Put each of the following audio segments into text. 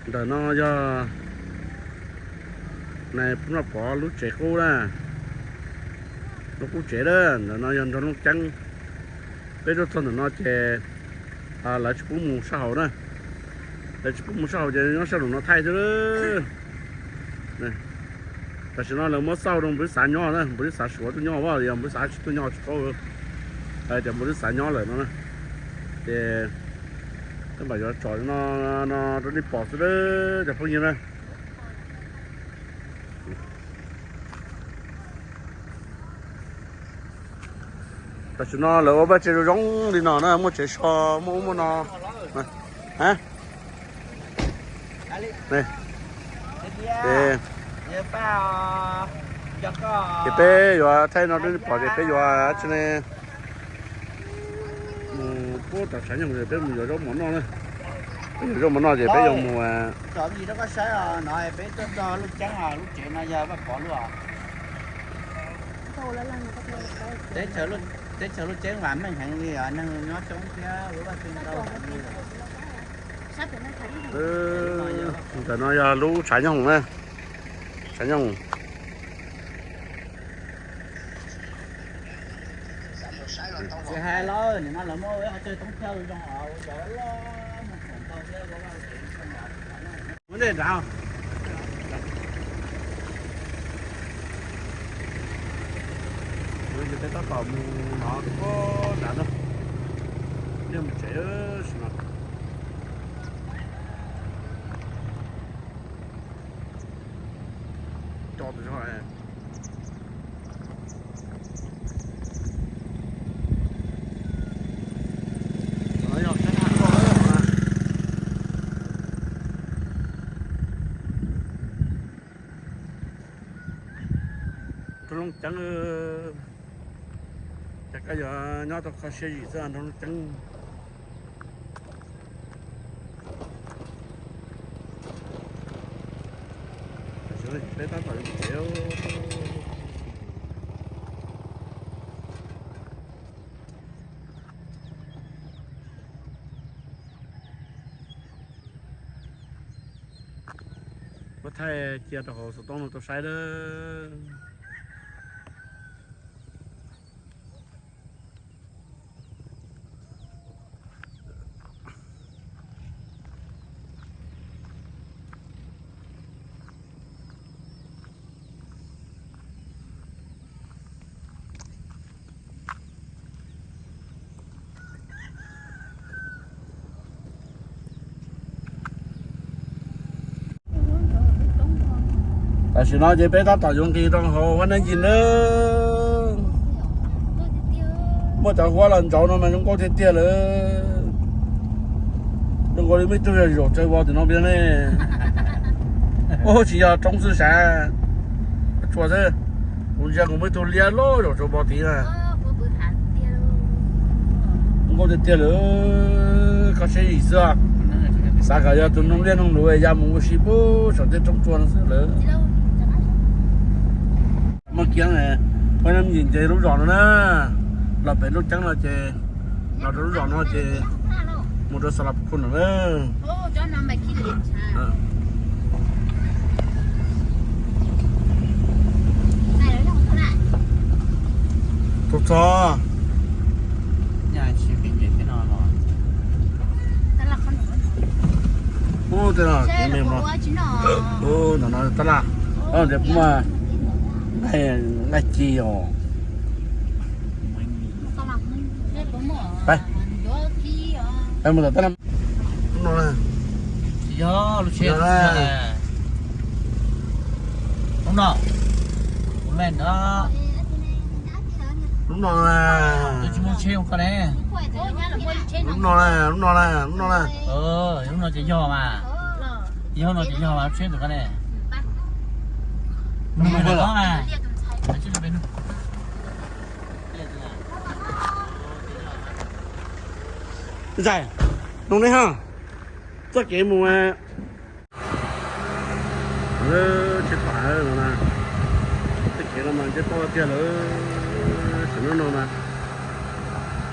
Ntawm no yog nais Pub Noj Pov lub tsev qub na, lub qub tsev na. Ntawm no yog nroog Looj Ceeb. Peb tuaj txog ntawm no ces lawv tsis pub mus sab hauv na, lawv tsis pub mus sab hauv ces nyob sab nraum no thaij xwb. Tam sim no lawv muab xauj rau npus xav nyob na, npus xav Suav tuaj nyob, yog npus xav tsis tuaj nyob tsis paub, hais tias npus xav nyob lawm no na. Ces tej npam yuav tsom no, no rau nej pom xwb cov phooj ywg na. Tam sim no lawv ua vaj tse zoo zoo li no na, muaj tsev so, muaj ub muaj no. Ces peb yuav thaij no rau nej pom ces peb yuav tsi ne, mus puab tom tshav nyoog peb mus yuav zaub mov noj na. Peb yuav zaub mov noj ces peb yuav mus. Peb tuaj txog lub tsev no yog Vaj Pov lub. Teb chaws lub tsev mas meej heev li os, neeg nyob coob thiab ua vaj tse ntau heev li. Ntawm no yog lub tshav nyoog na, tshav nyoog. Tsis hais lawm, nim no lawv muab ua ib qhov chaw thoob plaws zoo os, ua zov loj mus khoom ntau thiab ua vaj tse ntau. Muab dej nrad. Ces peb tab tom mus no rau puag nrad na, nej mus tsev sim no. Co tus zog. Nroog Looj Ceeb, ces koj yuav nyob tau kho siab zim xwb Nroog Looj Ceeb. Peb tab tom yuav tsev. Muab thaij cia rau hauv xov tooj no tau saib lawm. Tam sim no ces peb tab tom yuav nqis rau hauv Huab Neeb Yis nawb. Muaj cov huab los ntsauv no mas zoo nkauj tiag tiag lawm. Zoo nkaus li muaj ib tug zaum tsawv vos tim no peb ne. Ub, tsis yog roob xwb sav, tshua xwb. Kuv ntsia kuv muaj ib tug liab loj zaum tsawv vos tid na. Zoo nkauj tiag tiag lawm, kho siab zim xwb. Xav kom yog tus noog liaj noog luv ya mus ua si pub saum tej roob tsua no xwb lawm. Muaj kiab, Huab Neeb Yis ces lub zos no na, los pem Looj Ceeb no ces, los rau lub zos no ces mus rau Xas Las Phu Khu no na. Txog txog. Ub, tej no me no, ub, no no tab laj, ntawd muaj nqaij ci os. Peb, peb mus tom tab laj. Lub no, lub tsheb, lub no, lub no, lub no, lub no na, lub no na, lub no na. Lub no ces yog mas, yog no ces yog mas lub tsheb ntawm ko ne. Zais, nug nej ha, txoj kev mus, tsheb pam no na, txoj kev no mas ntsej poj tiag lawm, tam sim no mas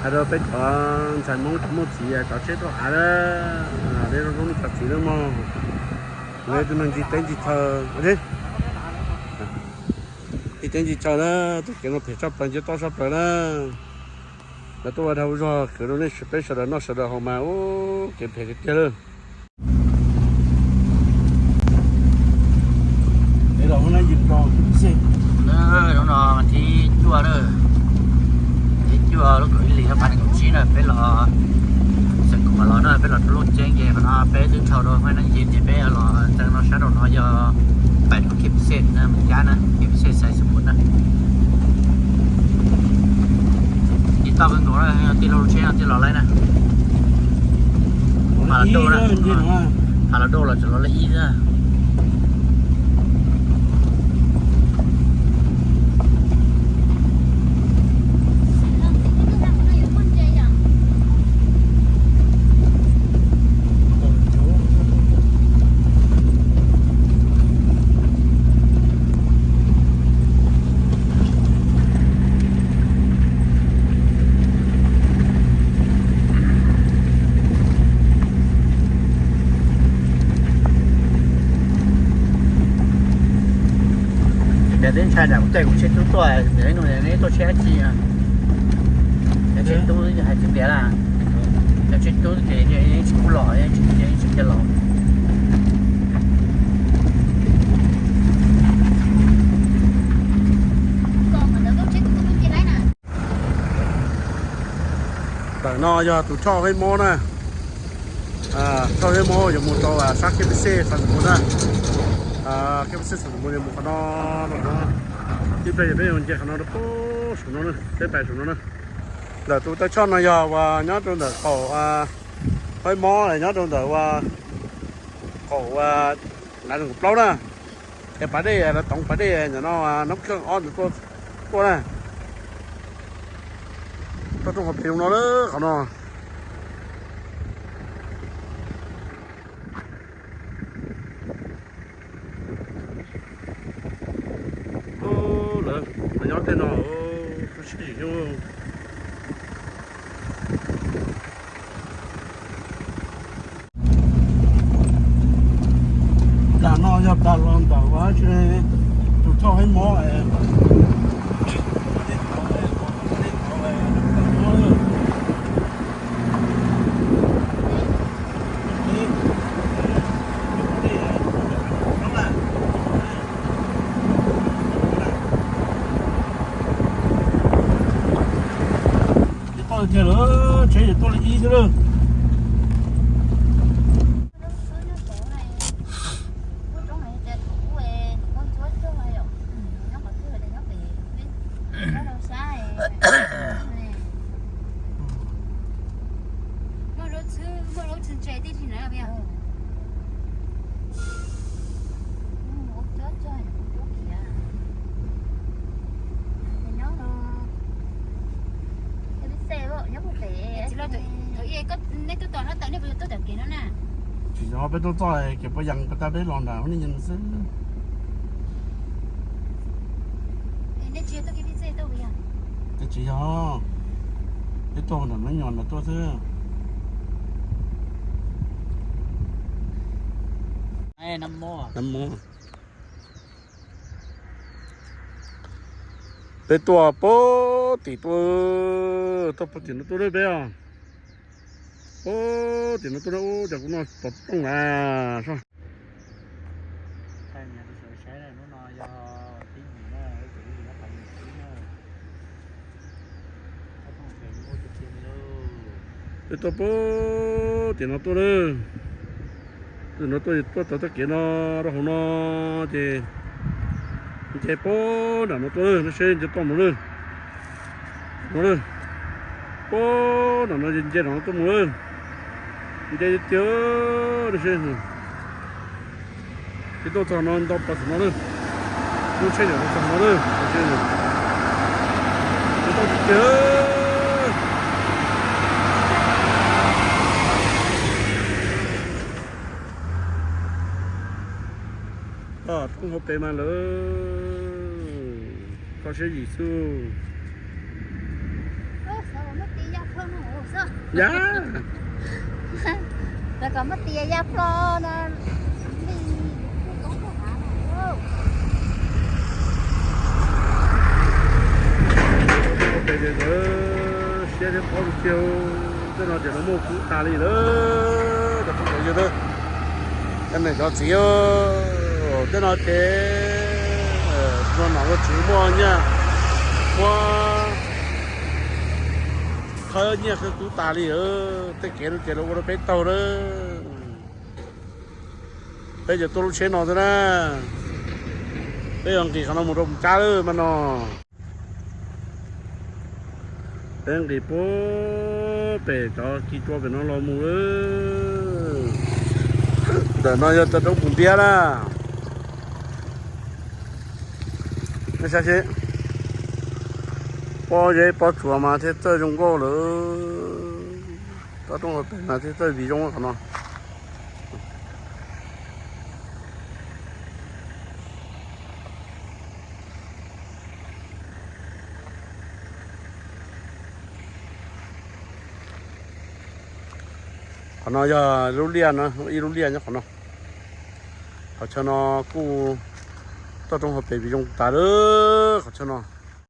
Hais rau peb cov ntxhais Hmoob cov muaj txiv cov tsheb tuaj av na, nej zoo zoo nej cov txiv na mog, nej tus neeg ncig teb ncig chaw, ncig teb ncig chaw na, tus kev no phem tshaj plaws nciab tob tshaj plaws na. Lawv tuaj ua dag ua zog khwv rau nej peb sawv daws noj sawv daws haus mas ub kev phem tiag tiag lawm. Hnub no thib cuaj, thib cuaj lub kaum ib hlis ob phav nees nkaum tsib na, peb los xeev Khuam los na, peb los rau Looj Ceeb ces qhov no peb twb dhau rau Huaib Neeb Yim ces peb los txeev no sab rau no yog pais rau Khib Xej na, Moos Cab na, Khib Xej Xais Xus Mus na. Tib toj kawg nkaus na, yog tij laug tsheb no tij laug laib na. Phav los dauj na, phav los dauj los tseem los lej ib na. Tias teb ntshai nram kuv caij kuv tsheb tub tuaj, nws tuaj tsheb dab tsi? Cov tsheb tub hais txiv ntiav na, cov tsheb tub ces yeej tsis pub los, yeej tsis cia los. Ntawm no yog tus choj Huaib Mob na. Choj Huaib Mob yuav mus rau sab Khib Xej Xais Xus Mus na. Khib Xej Xais Xus Mus yuav mus qhov no, tib pliag yog peb yuav nce qhov no rau pem saum no, peb pais saum no na. Ntawm tus tawb choj no yog uas nyob rau ntawm qaum Huaib Mob, nyob rau ntawm uas qaum Nav Zoos Kaum Plaub na. Es pas dej, lawv toov pas dej ntawm no, Nab Khaj ob ntawd tuaj na. Toj roob qhov pem no, qhov no. Lawv nyob tej no, sib yim xyoob. Plas no yog plas los ntawm ua tus choj Huaib Mob. Tsis tau tiag lawm, tsheb yuav tuaj li ib xwb lawm. Tsis yog, peb tuaj txog ces peb yees peb tag peb los nram nej nyees xwb. Ces tsis yog, peb tuaj nram me nyuam nram tuaj xwb. Peb tuaj puag tim tuaj, tuaj puag tim no tuaj lawm peb os. Puag tim no tuaj na, ub, cas kuv noj tau rooj las soj. Peb tuaj puag tim no tuaj lawm. Tim no tuaj, tuaj tau txoj kev no rau hauv no ces nce puag nram no tuaj lawm, no seb nce tau mus lawm. No lawm, puag nram no nce nram no tuaj mus lawm. Nce tiag tiag, no seb. Ces tuaj txog no ntau pas saum no lawm. Lub tsheb yam tuaj txog no lawm, no seb. Ces tau tiag tiag. Roob hauv pes mas lawm, kho siab yim xwb. Yog, rau kom muab tias ya plho no li. Siab thiab pob tiag, tej no ces lawv muaj kub tas li lawm. Cov phooj ywg, tej niam cov txiv, tej no ces no nom ua tswv muaj nyiaj, muaj khawb nyiaj khawb kub tas li. Tej kev no ces lawv ua rau peb taug lawm. Peb yuav tuaj lub tsheb no xwb na. Peb yuav nqis qhov no mus rau Mus Tsab lawm mas no. Peb nqis puag pem cov ci tsua pem no los mus lawm. Ntawm no yog toj roob Pus Npiab na. Nej saib seb, pob zeb pob tsuas mas thiaj txawj zoo nkauj lawm. Toj roob hauv pes mas thiaj txawj viv zoo qhov no. Qhov no yog lub liaj no, ib lub liaj nyob qhov no. Qhov chaw no kuj toj roob hauv pes viv zoo tas lawm qhov chaw no.